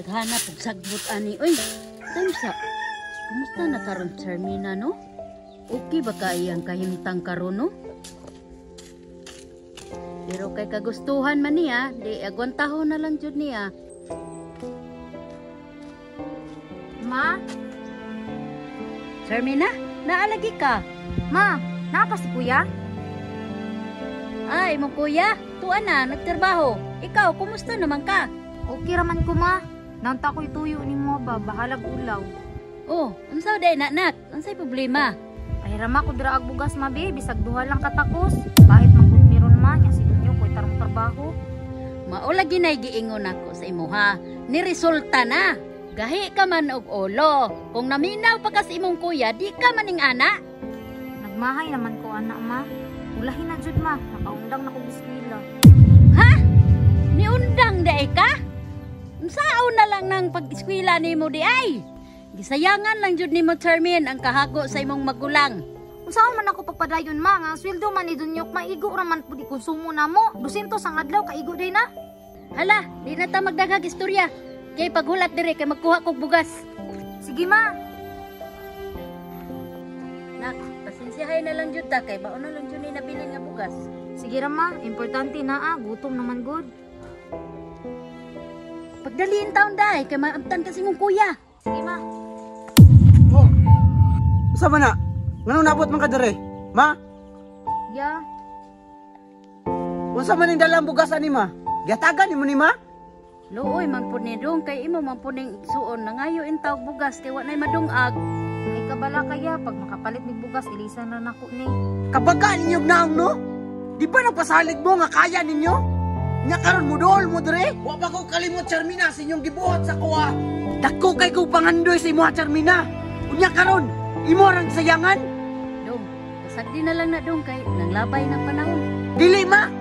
Daghanap og sagbot ani oy. Tamsa. Kumusta na karon, Charmina, no? Okay ba ka iyang kahimtang karon, no? Pero kay kagustuhan man niya, di agwantahon na lang jud niya. Ma, Charmina, naalagi ka. Ma, naa pa si kuya? Ay, mong kuya, tuwa na, nagtrabaho. Ikaw, kumusta naman ka? Okay raman ko, ma. Naunta ko'y tuyo ni mo ba, bahalag ulaw. Oh, unsa day na, nak? Unsay problema? Pahirama ko dira ag bugas, ma, be, bisag duha lang katakos. Kahit man gud meron ma, nya si Dunyo ko'y tarong trabaho. Mao lagi nay giingon nako sa imuha. Ni resulta na. Gahi ka man og ulo. Kung naminaw pa ka sa imong kuya, di ka maning ana. Nagmahay naman ko ana, ma. Ulahin na jud, ma, nakaundang na kog eskwela. Niundang dae ka? Unsaon na lang nang pag-eskwela nimo di ay? Gisayangan lang jud nimo, Charmin, ang kahago sa imong magulang. Unsaon man ako pagpadayon, ma, nga ang sweldo man ni Dunyok maigo ra man pud ikonsumo namo. 200 ang adlaw kaigo day na. Hala, di na ta magdaghag istorya. Kay paghulat dire kay magkuha kog bugas. Sige, ma. Nak, pasensyahay na lang jud ta kay baon na lang jud ni nabilin nga bugas. Sige ra, ma, importante na ah, gutom naman gud. Pagdaliin taon dahi kay maabtan kasi mong kuya. Sige, ma. Oh. Usa man na? Nganong nabot man ka dire? Ma, Ya, unsa man ning dalang bugas ani, ma? Giatagan nimo ni ma? Luoy man pud ni dong kay imo man pud ning suon nangayo in tawg bugas kay wa nay madungag. Ay kabala kaya pag makapalit mig bugas ilisan ra nako ni. Kabaga ninyo og naong, no? Di ba nagpasalig mo nga kaya ninyo? Nya karon mo dool mo dire? Wa pa ko kalimot, Charmina, sa inyong gibuhat sa kuha. Dako kay ko pangandoy sa imuha, Charmina. Unya karon, imo rang sayangan? Dong, pasagdi na lang na dong kay nanglabay ng panahon. Dili, ma.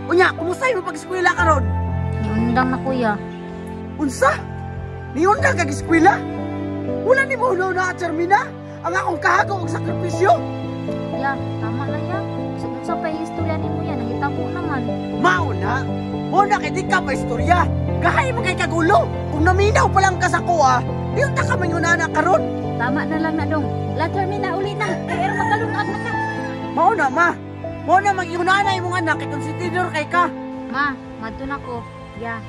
Unya, kumusta mo pag-eskwela karon? Niundang na kuya. Unsa? Niundang kag eskwela? Wala ni mo na, Charmina. Ang akong kahago og sakripisyo. Ya, tama na ya. Sa unsa pa istorya nimo ya nangitabo naman. Mao na. Mao na kay di ka pa istorya. Gahay mo kay kagulo. Kung naminaw pa lang ka sa kuha, di unta ka man karon. Tama na lang na dong. La Charmina, uli na kay aron makalungag na ka. Mao na, ma. Mao na mag-iunana imong anak kay konsidor kay ka. Ma, madto na ko. Ya.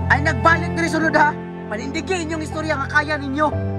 Ay nagbalik diri sulod ha. Panindigi inyong istorya nga kaya ninyo.